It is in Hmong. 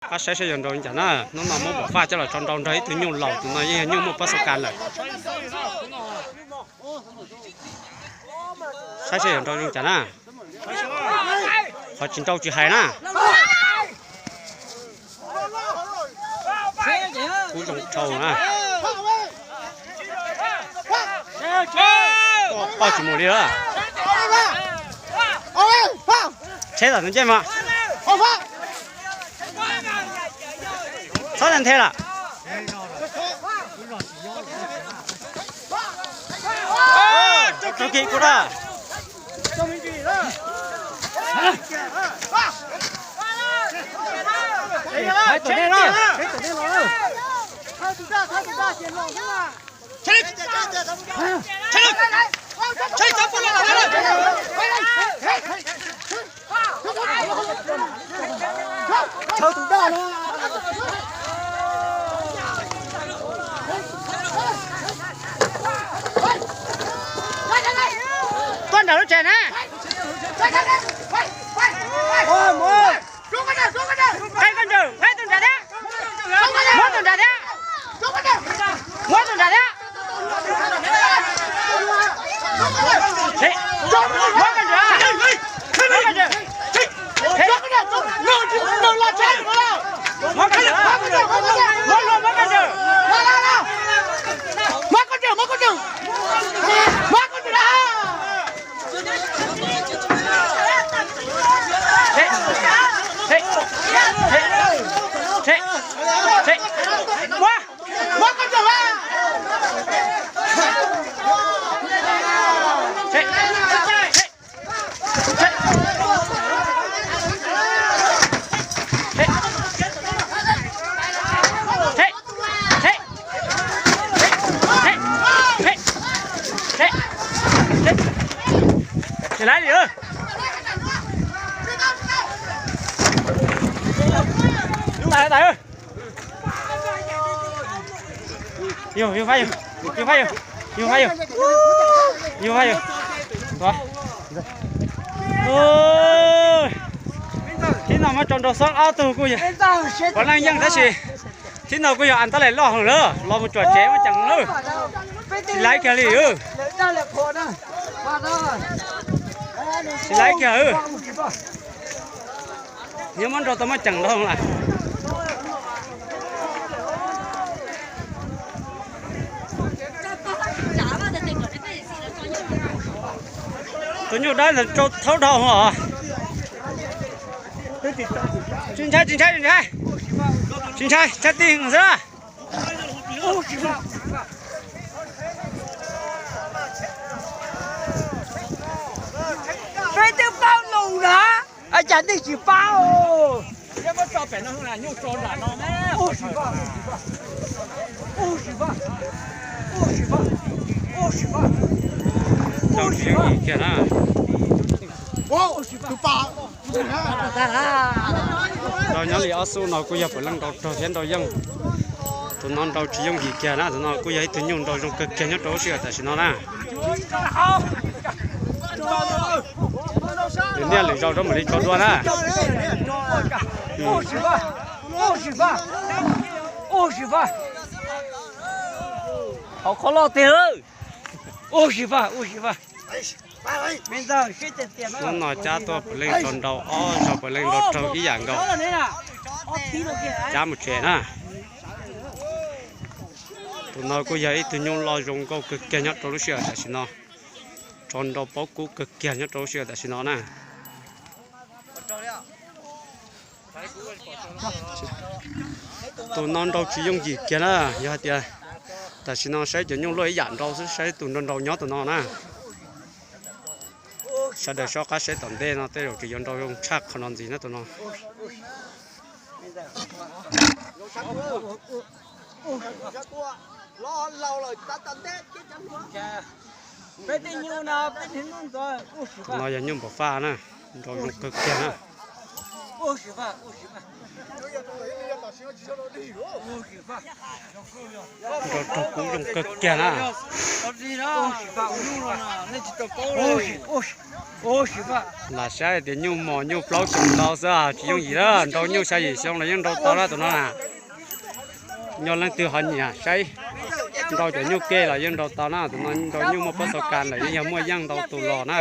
Qab saib saib yuav nrau li cas na, hnub no muab npam faj coj los tso nrau nrog ib tug nyuj laus, tus no yeej yog nyuj muaj pob xub kas lawm. Saib saib yuav nrau zoo cas na. Qhov tsis nrau tsis hais na. Kub zoo dhau na. Poj tsis mus li lawm. Tsheb tam ncej mas. Txhob nthe lawm. Tau kiag kuv da. Hais tom nej los. Tuaj nram lub tsev na. Qaij koj ntswg, qaij tus nrad thiab. Muab tus nrad thiab. Muab tus nrad thiab. Muab koj ntswg, muab koj ntswg. Muab koj ntswg, muab koj ntswg. Muab koj ntswg, muab koj ntswg. Muab koj ntswg. Tsis laib li. Yus, yus fab yus, yus fab yus, yus fab yus, yus fab yus. Thib no muab tso nrau xob ob tug kuj yog puav leej yeej tab sis thib no kuj yog as tab lais loj heev lawm, los mus tsuam tsev muaj ceem lawm. Tsis laib kiag li. Tsis laib kiag. Nyob muab nrau tau muaj ceem dhau lawm. Tus nyuj dawb ntawd rau thaub dhau os. Tsis ntshai, tsis ntshai, tsis ntshai. Tsis ntshai, tshaj tij xwb. Peb twb paub lus na, cas nej tsis paub? Nrau tsis yooj yim kiag na. Nrau nyob li ob xub no kuj yog puav leej nrau raug thiab nrau yeej. Tus no nrau tsis yooj yim kiag na, tus no kuj yog ib tug nyuj nrau zoo kawg kiag nyob rau lub sij hawm tam sim no na. Lwm niaj lwm zaus rau mam li tso dua na. Hauv qhov loj tiag. Hnub no cab tuaj puav leej tso nrau ob zaug puav leej nrau raug ib yam nkaus. Cab mus tsev na. Tus no kuj yog ib tug nyuj loj zoo nkauj kawg kiag nyob rau lub sij hawm tam sim no. Tso nrau paub kub kawg kiag nyob rau lub sij hawm tam sim no na. Tus no nrau tsis yooj yim kiag na, yog hais tias tam sim no saib cov nyuj luaj ib yam nrau xwb, saib tus nrau nrau nyob tus no na. Sawv daws sob qab saib tom ntej no tej zaum tseem yuav nrau zoo tshaj qhov no ntxiv na tus no. Tus no yog nyuj npam faj na, nrau zoo kawg kiag na. Nrau raug kub zoo kawg kiag na. Lam saib tias nyuj mos nyuj plaub tsoom ntau xwb, tsis yooj yim na, nrau nyuj xya yim xyoo los yeej nrau tau na tus no na. Nyob leej twg ho nyiam saib nrau cov nyuj ke los yeej nrau tau na, tus no nrau nyuj muaj pob txha kas lawm, yeej yog muaj yeej ntau tus los na.